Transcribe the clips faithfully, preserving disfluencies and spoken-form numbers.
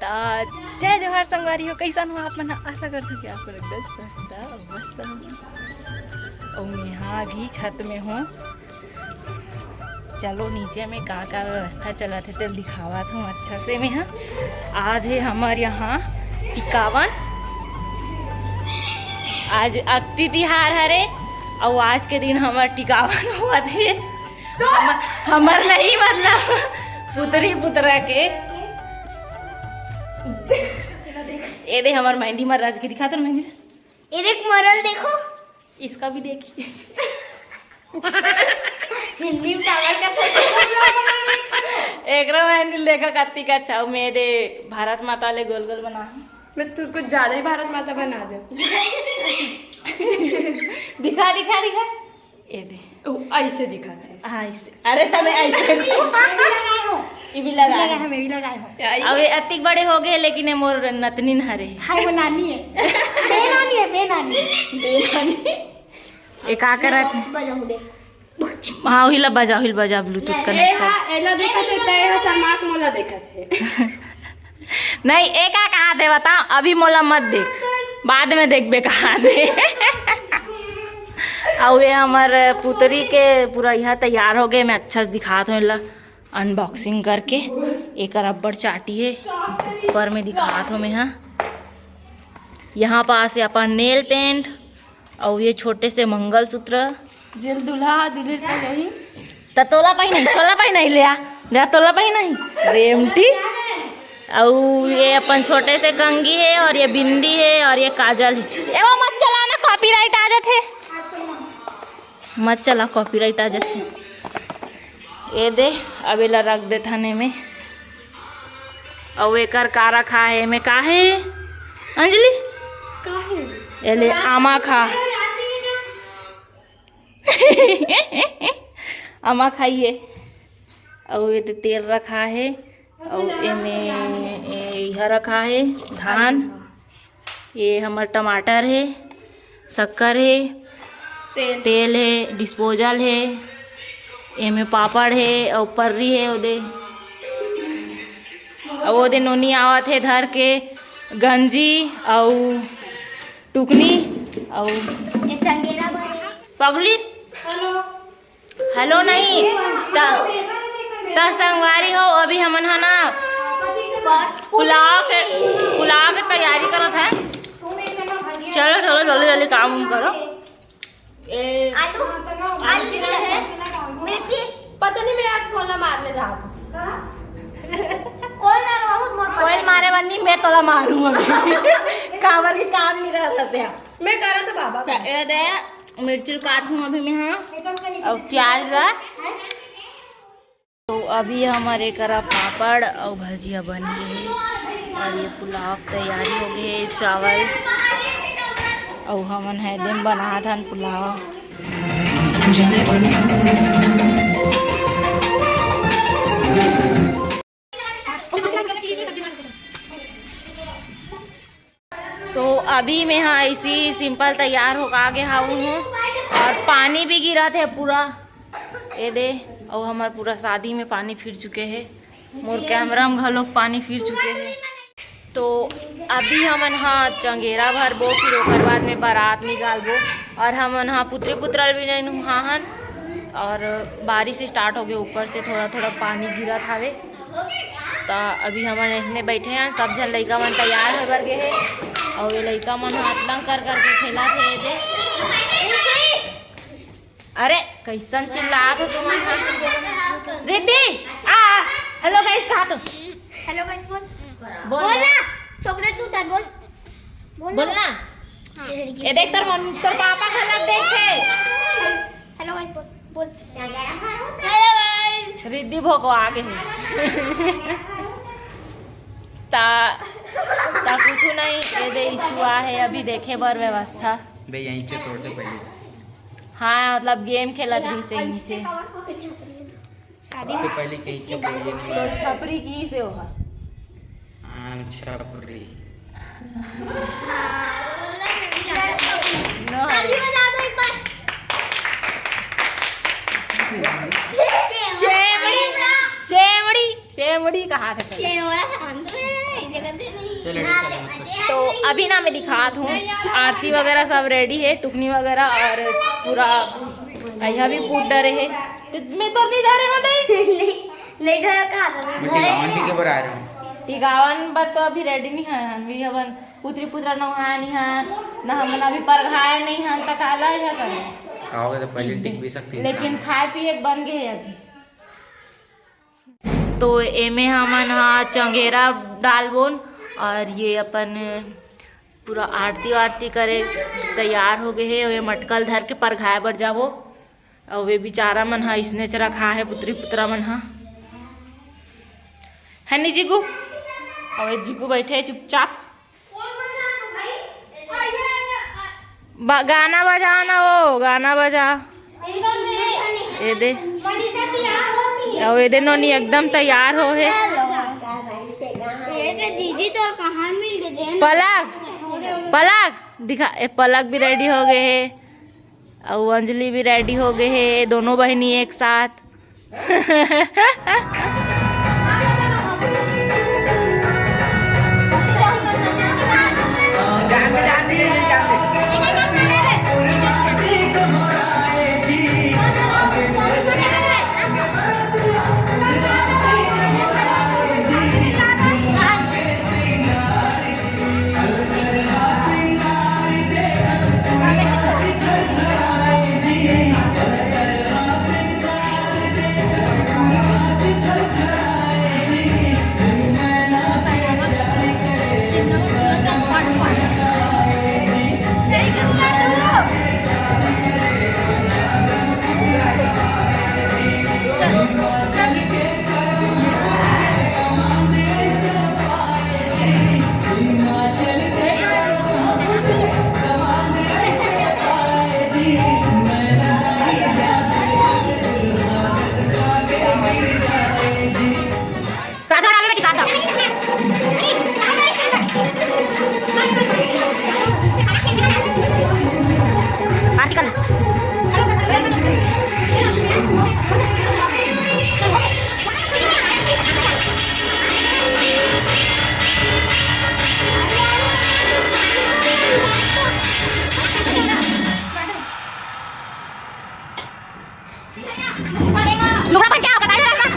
आ, जय जोहार संगवारी हो, कैसन हो आप मन? आशा करथों कि आप मन एकदम स्वस्थ अउ मस्त हो। अउ मैं हा अभी छत में हूँ। चलो नीचे में का का व्यवस्था चलत हे तेला दिखावत हूँ अच्छा से मैं हा। आज हे हमर यहाँ टिकावन, आज अक्ति तिहार हरे अउ आज के दिन हमर टिकावन होवत हे। तो हमर, हमर नहीं, मतलब पुतरी पुतरा के। ए दे हमर मेहंदी महाराज के, दिखा तो मेहंदी। ये देख मरल, देखो। इसका भी देखिए। हिंदी में टावर का था। एकरा मेहंदी देखा कत्ती का अच्छा। मैं दे भारत माता ले गोल गोल बना। मैं तू कुछ ज्यादा ही भारत माता बना दे। दिखा, दिखा, दिखा। ए दे। ओ, ऐसे दिखाते हैं। हाँ, ऐसे। अरे, तबे ऐसे। ये भी लगाए हो। ये भी लगाए हो। मैं भी लगाए हो। अब ये अतिक बड़े हो गए, लेकिन ये मोर नतनिन हरे। हाय, वो नानी है। बेनानी है, बेनानी। बेनानी। ये का करत है? बजाऊं दे। हाँ, हिला बजा, हिला बजा, Bluetooth ए connect कर। हाँ, एला देखत है, तय हो, समाक मोला देखत है। नहीं, एका कहा दे बता, अभी मोला मत देख, बाद में देखबे कहा दे। अउ ये हमर पुतरी के पूरा यहाँ तैयार हो गए। मैं अच्छा से दिखात हूँ एला unboxing करके। एकर अब्बड़ चाटी है, ऊपर में दिखात हूँ मैं। हाँ, यहाँ पास है अपन nail paint, अउ ये छोटे से मंगलसूत्र। जेल दूल्हा दुल्हन का यही। त तोला पहिनाही, तोला पहिनाही, ले आ, ले आ, तोला पहिनाही। रेमटी। अउ ये अपन छोटे से कंघी है, और ये बिंदी है, और ये काजल है। ए, वो मत चलाना, copyright आ जाथे। मत चला, copyright आ जाथे। ए दे, अब एला रख देथन एमे। अउ एकर का रखा है एमे, का है अंजलि? का है? एले आमा खा। आमा खाइए। अउ ये दे तेल रखा है, अउ एमे ए, इहा रखा है धान। ये हमर टमाटर है, शक्कर है, तेल। तेल है, disposal है, एमे पापड़ है, अउ पर्री है ओदे। अउ ओदे नोनी आवत है धर के गंजी अउ टुकनी अउ ये चंगेरा भरे। पगली। Hello नहीं, त, त संगवारी हो, अभी हमन ह ना पुलाव के, पुलाव के तैयारी करत है। चलो, चलो, जल्दी, जल्दी काम उम करो। ए, आलू, आलू छिला है, मिर्ची। पता नहीं मैं आज कौन ला मारने जात हूँ। कौन ला रहूँ मोर पता कोई नहीं। मारे बन्नी, मैं तोला मारूँ अभी। काबर के काम नहीं रह सकते हैं। मैं करा तो बाबा का। ए दे, मिर्ची काटूँ अभी मैं, हाँ। अउ प्याज ला। तो अभी हमर एकरा पापड़ अउ भजिया बन गे हे, अउ ये पुलाव तैयारी हो गे हे, चावल, अउ हमन ह एकदम बनात हन पुलाव। तो अभी मैं हा ऐसी simple तैयार होके आगे हावू हूँ, अउ पानी भी गिरत हे पूरा, ए दे, अउ हमर पूरा शादी में पानी फिर चुके हे, मोर camera में घलोक पानी फिर चुके हे। तो अभी हमन हा चंगेरा भरबो, फिर ओकर बाद में बारात निकालबो, अउ हमन हा पुतरी पुतरा भी नहीं नुहाहन, अउ बारिश start हो गए, ऊपर से थोड़ा थोड़ा पानी गिरत हावे। त अभी हमन ऐसने बैठे हैं, सब झन लइका मन तैयार होए बर गे हे, अउ ये लइका मन ह अतना कर कर के खेलत हे एदे। अरे कैसन चिल्लात हो तुमन? रिद्धि, आ, hello guys कहा तू? Hello guys बोल। बोल। बोल ना, chocolate तू उतार, बोल। बोल ना। बोल ना। हाँ। ये देख तोर मम्मी, तोर पापा घलक देखे। Hello guys बोल, बोल। Hello guys। रिद्धि भोकवा गे हे। ता, ता कुछ नहीं, ये दे issue आ हे, अभी देखे बर व्यवस्था। बे यहीं से तोड़ से पहले। हाँ, मतलब game खेलत रहिस हे नीचे। शादी सबसे पहले कहीं के बोलिए नहीं। तो छपरी की से होगा। आम छपरी। No, ताली बजा दो एक बार। शेवड़ी, शेवड़ी, शेवड़ी कहा थे पहले? शेवड़ा है, आंध्र है। तो अभी ना मैं दिखात हूँ, आरती वगैरह सब रेडी है, टुकनी वगैरह और पूरा यहाँ भी फूट डरे है। तो मैं तो नहीं धरे हो नहीं। नहीं, नहीं धरे, कहाँ से मैं धरे? टिकावन टिके बर आ रहे हूँ। टिकावन बर तो अभी रेडी नहीं है, हम भी अपन पुत्री पुत्रा नहाए नहीं है ना, हमन अभी परघाए नहीं है, तो काला है करे। खाओगे तो पहले टिक भी सकती है लेकिन इंसान। खाए पिए के बन गए है अभी। तो एमे हमन ह चंगेरा डालबोन और ये अपन पूरा आरती वारती करे तैयार हो गए हे। ये मटकल धर के परघाए बर जाबो। और वे बेचारा मन ह इसने च रखा है, पुत्री पुत्रा मन ह, है नी जीगू? और ये जीगू बैठे है चुपचाप। बा-, गाना बजाओ ना, वो गाना बजा। ए दे। अब ए दे नोनी एकदम तैयार हो हे। ए दे दीदी, तोर कहाँ मिल गए दे? पलक, पलक दिखा। ए, पलक भी रेडी हो गए हे, और अंजलि भी रेडी हो गए हे, दोनों बहनी एक साथ। सादा डालो बेटी, सादा। आरती कर ले। लुगड़ा पहन के आओ, बताइए रास्ता।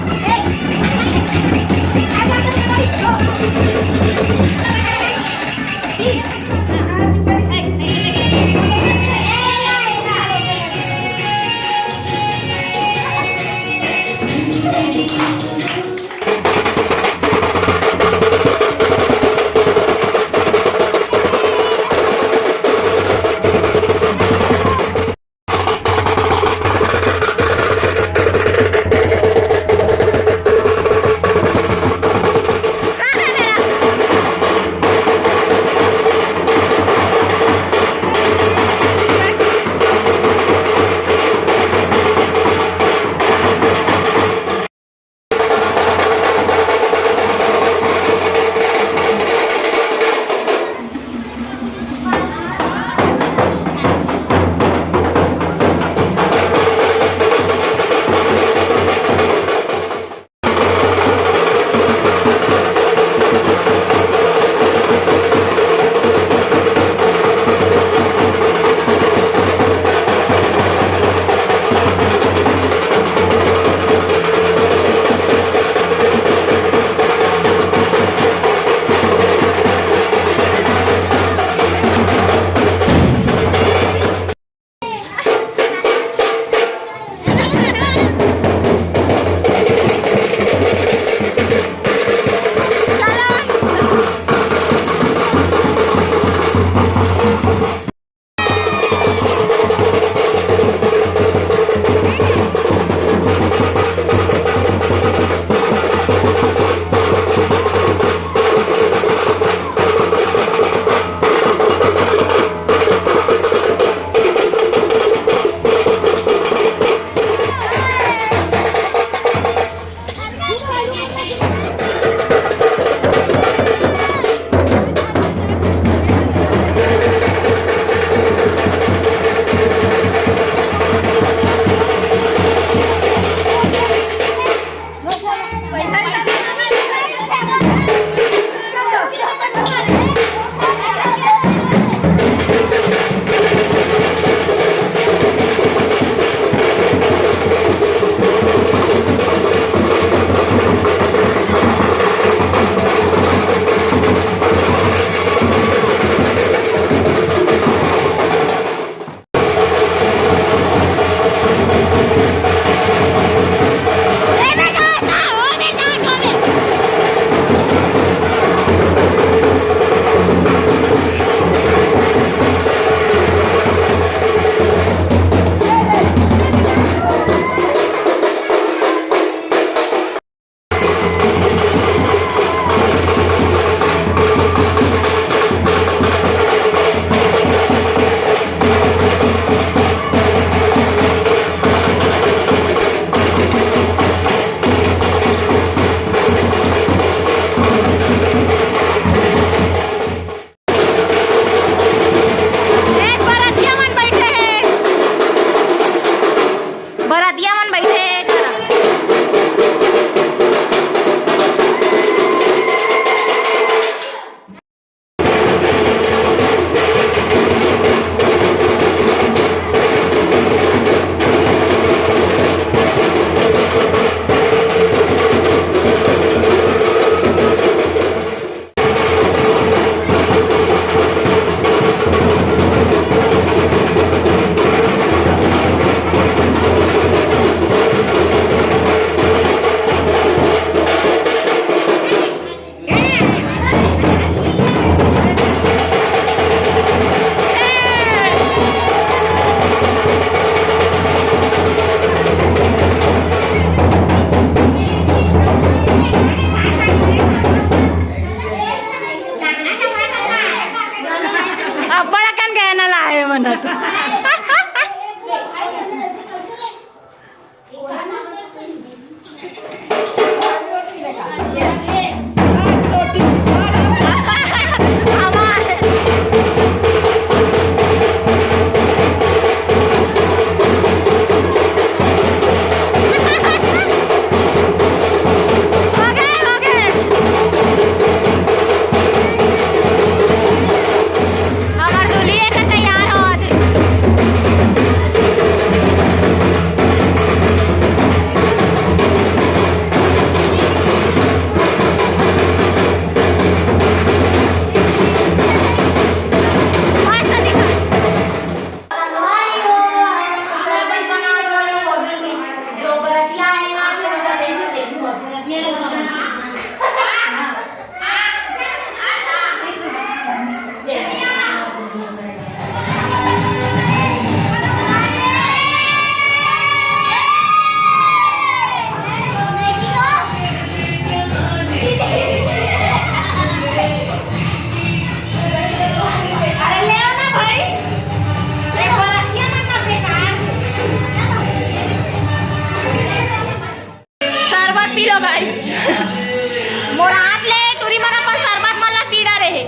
मोर हाथ ले टूरी मन अपन सरबत मन ला पी डारे हे।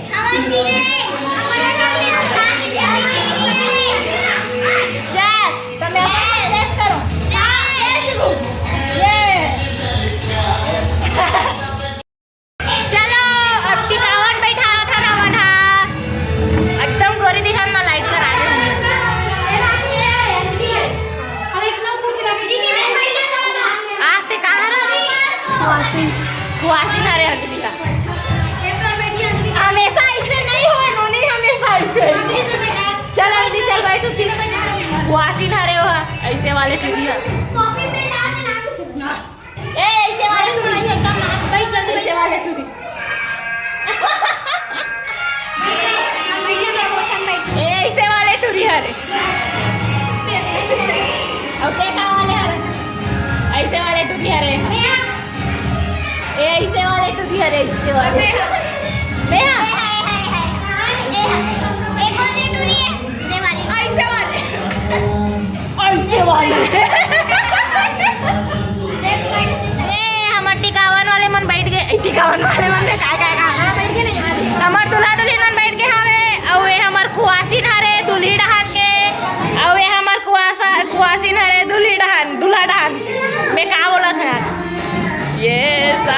जय, त मैं अपन जय करो। ये। चलो, अब टिकावन बैठा था ना मन हा। एकदम गोरी दिखत ना, लाइट करा दे। आ, ते कहाँ रहा? खुआसी। खुआसी ना रे अंजलि का। हमेशा ऐसे नहीं हो, नोनी हमेशा ऐसे। चल अंजलि, चल बैठ तू। खुआसी ना रे हो, ऐसे वाले टूरी है। ए, ऐसे वाले टूरी। ऐसे वाले टूरी। ए, ऐसे वाले टूरी हरे। ओके, का वाले हरे? ऐसे वाले टूरी हरे। ए, ऐसे वाले टूरी हरे, ऐसे वाले। मेहा। ऐसे वाले। ऐसे वाले। ए, हमर टिकावन वाले मन बैठ गए। ए, टिकावन वाले मन में काय, काय, काय? हमर दूल्हा दुल्हन मन बैठ गए हवे। अउ ए हमर खुआसिन हरे दूल्ही डहान के। अउ ए हमर खुआसा, खुआसिन हरे दूल्ही डहान, दूल्हा डहान। मैं का बोलत हन? ये सा